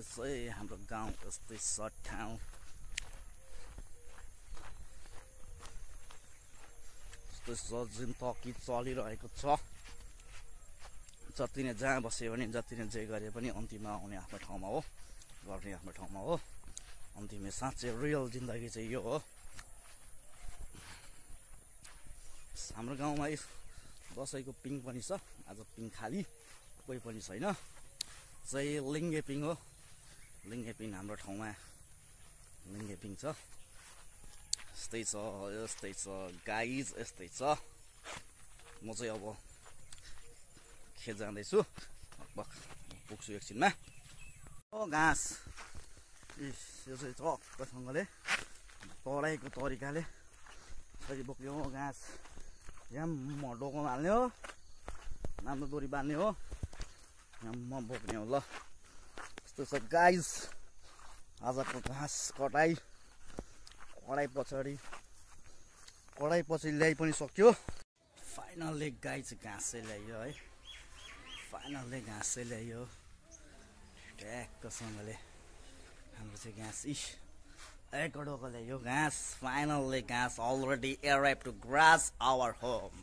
चाहिँ हाम्रो गाउँ यस्तै सर्ट ठाउँ जुन तकि चलिरहेको छ। जति नै जहाँ बस्यो भने जति नै जे गरे पनि अन्तिममा आउने आफ्नो ठाउँमा हो, गर्ने आफ्नो ठाउँमा हो। अन्तिममा साँच्चै रियल जिन्दगी चाहिँ यो हो। हाम्रो गाउँमा दसैँको पिङ पनि छ। आज पिङ खाली, कोही पनि छैन। चाहिँ लिङ्गे पिङ हो। लिङ्गे पिङ हाम्रो ठाउँमा लिङ्गे पिङ छ। यस्तै छ गाइज, यस्तै छ। म चाहिँ अब खेत जाँदैछु, लगभग पुग्छु एकछिनमा। ओ घाँस यो चाहिँ चक्कसँगले तराईको तरिकाले यसरी बोक्ने हो घाँस। यम्म डोकोमा हाल्ने हो, राम्रो डोरी बाँध्ने हो, यम्म बोक्ने हो। ल यस्तो छ गाइज आजको घाँस कटाइ। कडाइ पछि ल्याइ पनि सक्यो। फाइनल्ली गाइज घाँस चाहिँ ल्यायो है। फाइनल्ली घाँस चाहिँ ल्यायो ट्याक्कसँगले। हाम्रो चाहिँ घाँस एक डोको ल्यायो घाँस। फाइनल्ली घाँस already arrive to grass our home.